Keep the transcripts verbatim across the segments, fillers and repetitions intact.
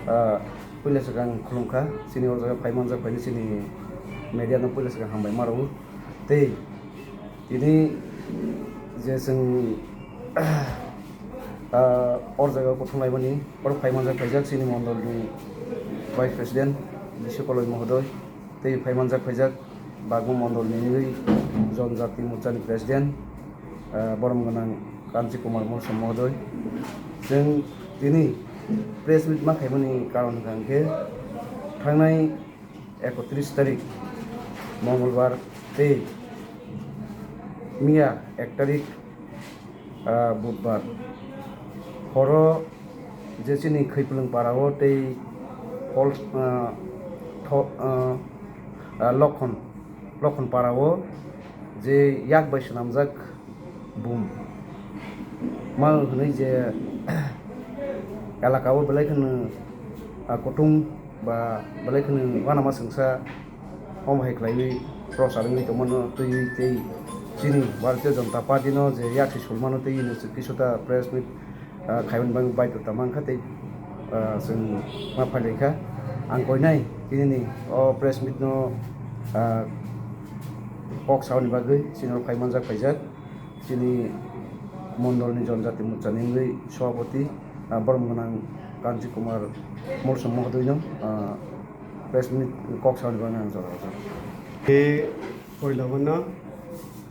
Ah, puila swkang khulumkha, chini o jaga phai manjak phaini chini media no puila swkang hambai ma rwo. Tei tini je chwng, ah, o jaga kuthum laimani, oro phai manjak phaijak chini mondol ni vice president Biswa Koloi mohodoi, tei phai manjak phaijak Bagma mondol ni wngwi Jonjati Morcha ni president, ah, borom gwnang Kanchi Kumar Molsom mohodoi. Chwng tini press meet ma khaimani karon hwnkha hwnkhe thangnai ekotris tarik Mongolbar tei miya ek tarik, ah, Budbar horo je chini Khaiplwng para o tei Hol-, ah, tho-, ah, ah, Lokhon, Lokhon para o je yak bai swnamjak bum ma hwnwi je elaka o belai kheno, ah, kutung ba belai kheno uanama swngsa omo hai khlaiwi prochar wngwi tongmano twiwi tei chini Bharatiya Janata Party no je yakchi sulmano tei hino chwng kisuta press meet, ah, khaimani bagwi baidhota mankha tei, ah, chwng ma phailaikha. Ang koinai tinini o press meet no, ah, kok saoni bagwi chini oro phai manjak phaijak. Chini mondolni Jonjati Morchani wngwi Sabhapati, ah, borom gwnang Kanchi Kumar Molsom mohodoino, ah, press meet kok saoni bagwi ang jora rwjak. Tei poila bono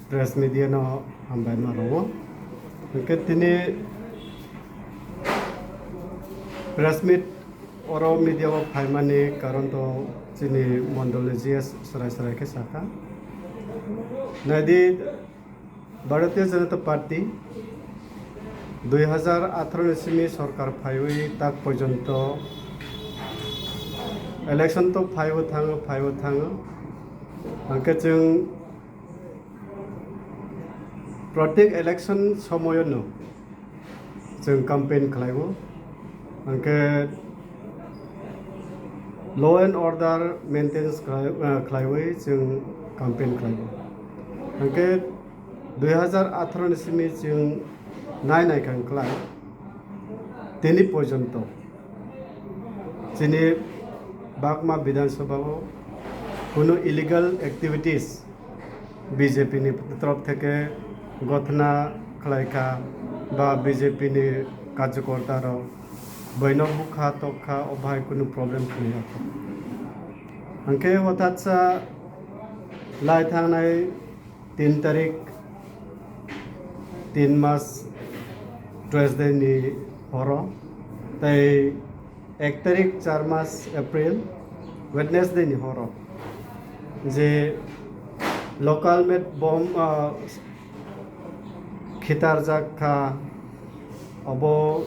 press media no hambai ma rwo. Hwnkhe tini press meet oro media o phaimani karon to chini mondolni G S chwrai chwrai khe sakha. Naidi, Bharatiya Janata Party dui hazar atharo ni simi sorkar phaiwi tak porjonto election to phaiwi thango, phaiwi thango. Hwnkhe chwng protek election somoyono chwng campaign khlaiwi, hwnkhe law and order maintenance khlai-, ah, khlaiwi chwng campaign khlaiwi. Hwnkhe dui hazar atharo ni simi chwng nai nai kha wngkhlai, tini porjonto chini Bagma Bidhan Sabha o kunu illegal activities B J P ni torof theke gothona khlai kha ba B J P ni karjokorta rok boino bukha tokha, o bahai kunu problem khwlaiya. Hwnkhe hothatsa lai thangnai tin tarik, tin mas Tuesday ni horo tei ek tarik char mas April, Wednesday ni horo je local made bomb, ah, khitarjak kha, obo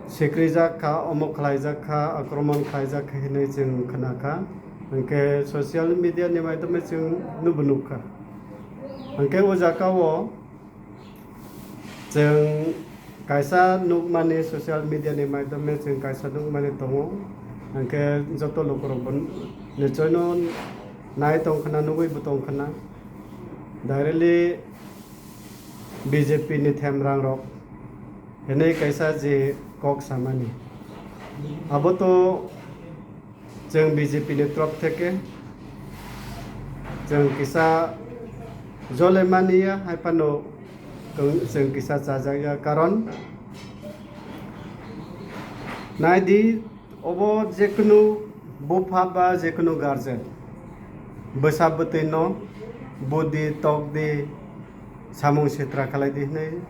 sikrijak kha, omo khlaijak kha, akromon khlaijak kha hinwi chwng khna kha. Hwnkhe social media ni maidhome chwng nubo nukha. Hwnkhe o jaga o chwng kaisa nukmani, social media ni maidhome chwng kaisa nukmani tongo, hwnkhe joto lukurokbo nichoino nai tongkhna, nugwibo tongkhna, directly B J P ni themrangrok hinwi kaisa je kok samani, abo to chwng B J P ni torof theke chwng kisa jole mani ya, hai phano chwng, chwng kisa chajak ya, karon nai di, obo jekunu bupha ba jekunu guardian bwsa bwtwi no budi tokdi samung sitra khlai di hinwi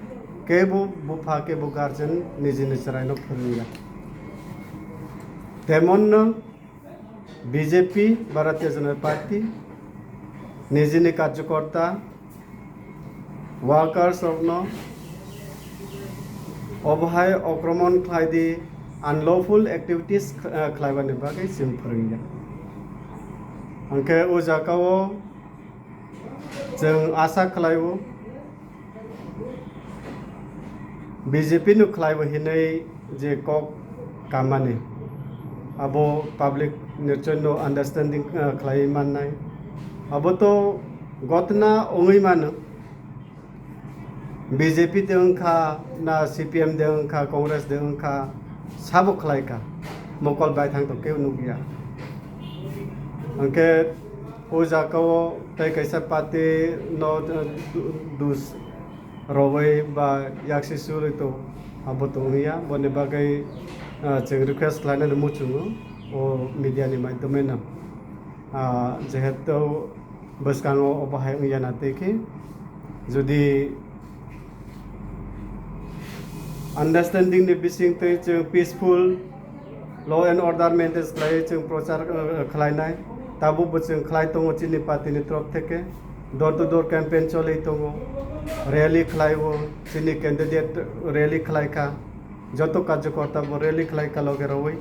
kebo bupha kebo guardian nijini chwraino phwrwngya. Temonno B J P, Bharatiya Janata Party, nijini karjokorta, workers rokno obohai okromon khlai di, unlawful activities kh-, eh, khlaibani bagwi chwng phwrwngya. Hwnkhe o jagao chwng asa khlaio, B J P no khlaibo hinwi je kok kamani, abo public nichoino understanding, eh, khlaiwi mannai. Abo to gotna wngwi mano. B J P de wngkha na C P M de wngkha, Congress de wngkha, sabo khlai kha, mokol bai thang tong kebo nukya. Hwnkhe o jaga o tei kaisa party no, eh, du-, dus rowui ba yaksi surwi tong, abo tong wngya. Boni bagwi, ah, chwng request khlainani muchungo o media ni maidhome no. Ah, jehetu bwskango obo hai wngya na tei khe, jodi understanding ni bising tei chwng peaceful law and order maintain khlaiwi chwng prochar, uh, khlainai. Tabukbo chwng khlai tongo chini party ni torop theke. Door to door campaign choli tongo. Rally khlaiwo, chini candidate rally khlai kha. Joto karjokorta bo rally khlai kha loge rowui.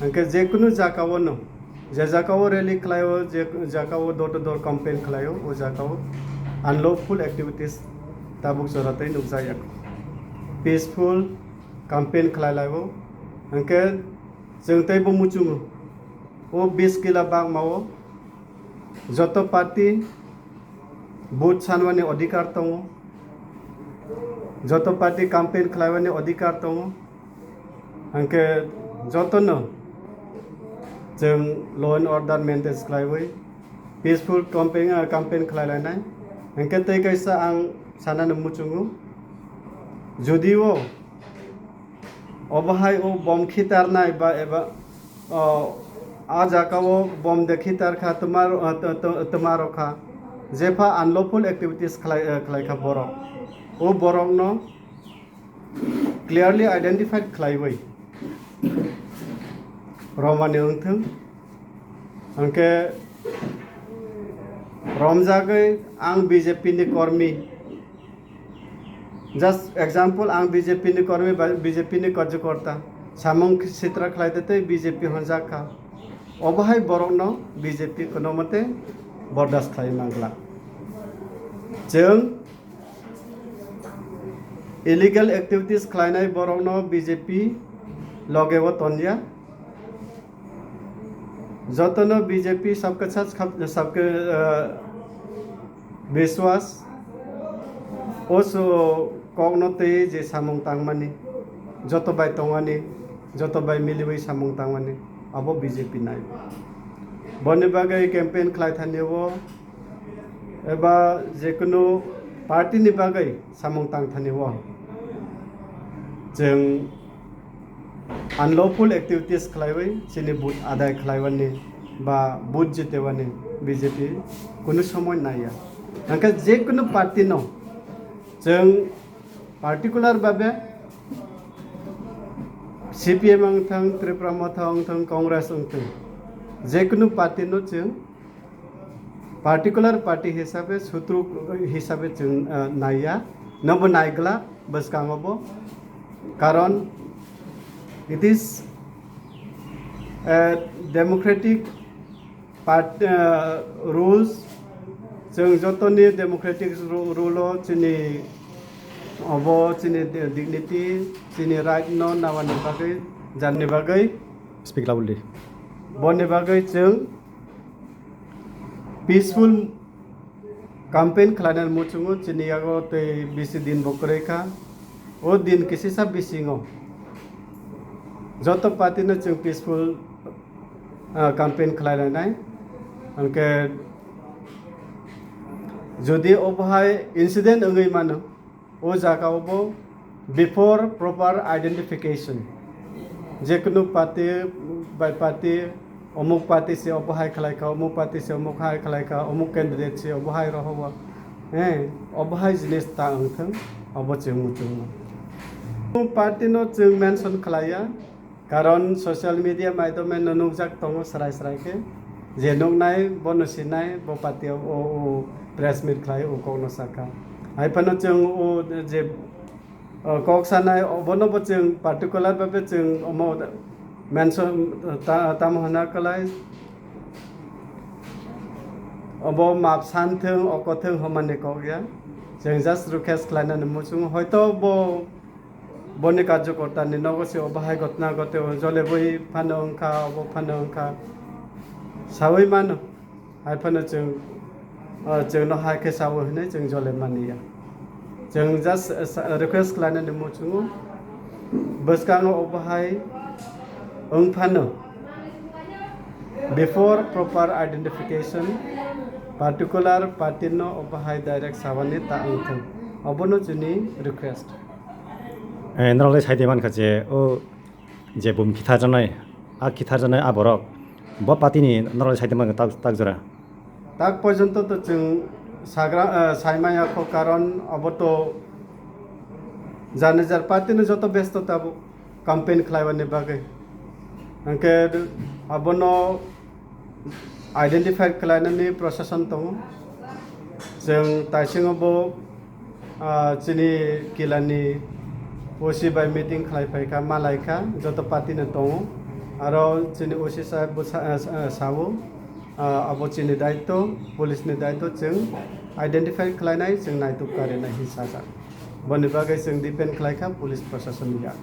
Hwnkhe jekunu jaga o no, je jaga o rally khlaio, je jaga o door to door campaign khlaio, o jaga o unlawful activities tabuk jora tei nukjakya. Peaceful campaign khlai laio. Hwnkhe chwng tei bo muchungo. O bis kila bagma o joto party vote sanmani odhikar tongo, joto party campaign khlaiwani odhikar tongo. Hwnkhe jotono chwng law and order maintain khlaiwi peaceful campaign, ah, campaign khlai lainai. Hwnkhe tei kaisa ang sanani muchungo, judio obo hai o bom khitarnai ba eba, o, a jaga o bom de khitar kha, twmar, o, tw-, tw-, twmaro kha, jepha unlawful activities khlai, eh, khlai kha borok. O borokno clearly identified khlaiwi romani wngthwng. Hwnkhe romjagwi ang B J P ni kormi, just example, ang B J P ni kormi ba B J P ni karjokorta, samung sitra khlai tei B J P honjak kha. Obo hai borokno B J P kono mote bordas khlai mangla. Chwng illegal activities khlainai borokno B J P loge o tonya. Jotono B J P sabka sach khap-, sabka, eh, biswas, o so kokno tei je samung tangmani, joto bai tongmani, joto bai miliwi samung tangmani, abo B J P nai. Boni bagwi campaign khlai thani o eba jekunu party ni bagwi samung tang thani o chwng unlawful activities khlaiwi chini vote adai khlaiwani ba vote jitewani B J P kunu somoi naiya. Hwnkhe jekunu party no chwng particular babe C P M wngthang, Tripura Motha wngthang, Congress wngthang, jekunu party no chwng particular party hisabe, sutru hisabe chwng, ah, naiya, nobo naigla bwskango bo. Karon it is a democratic part, ah, rules, chwng jotoni democratic ru-, rule o chini obo chini di-, dignity, chini right no nawani bagwi, janni bagwi. Speak loudly. Boni bagwi chwng peaceful campaign khlainani muchungo chini yago tei bisi din bo kwrwi kha. O din kisisa bisingo joto party no chwng peaceful, ah, campaign khlai lainai. Hwnkhe jodi obo hai incident wngwi mano, o jaga o bo before proper identification, jekunu party bai party, omuk party se obo hai khlai kha, omuk party se omuk hai khlai kha, omuk candidate se obo hai rohobo, eh, obo hai jinis ta wngthwng, obo chwng muchungo. Party no chwng mention khlaiya, karon social media maidhome no nukjak tongo srai srai khe, je nuknai bono sinai bo party o, o, o press meet khlai o kokno sakha. Hai phano chwng o je, o kok sanai obono bo chwng particular babe chwng omo mention ta-, tamo hwnna kwlai obo map santhwng okothwng hwnmani kok ya. Chwng just request khlainani muchungo, hoito bo boni karjokortani nogo se obo hai ghotna ghote o, jole bui phano wngkha, obo phano wngkha sawi mano. Hai phano chwng, o, chwngno hai khe sawi hwnwi chwng jole mani ya. Chwng just, eh, sa-, request khlainani muchungo, Bwskango obo hai wng phano, before proper identification, particular party no obo hai direct sabani ta wng thung. Obono chini request. Eh, norok le sai de mankha je o je bum kitharjaknai, a kitharjaknai a borok bo party ni norok le sai de mankha tak, tak jora. Tak porjonto to chwng sagra, eh, saimaya kho, karon obo to jar nijar party ni joto besto tabuk campaign khlaiwani bagwi. Hwnkhe abono identify khlainani procession tongo. Chwng taisingo bo, ah, chini kilani O C bai meeting khlai phaikha, malaikha, joto party no tongo. Aro chini O C saheb bo sa-, ah, sa-, ah, sao, ah, abo chini daitw, police ni daitw, chwng identify khlainai, chwng naituk karinai hinwi sajak. Boni bagwi chwng depend khlaikha police procession ni yak.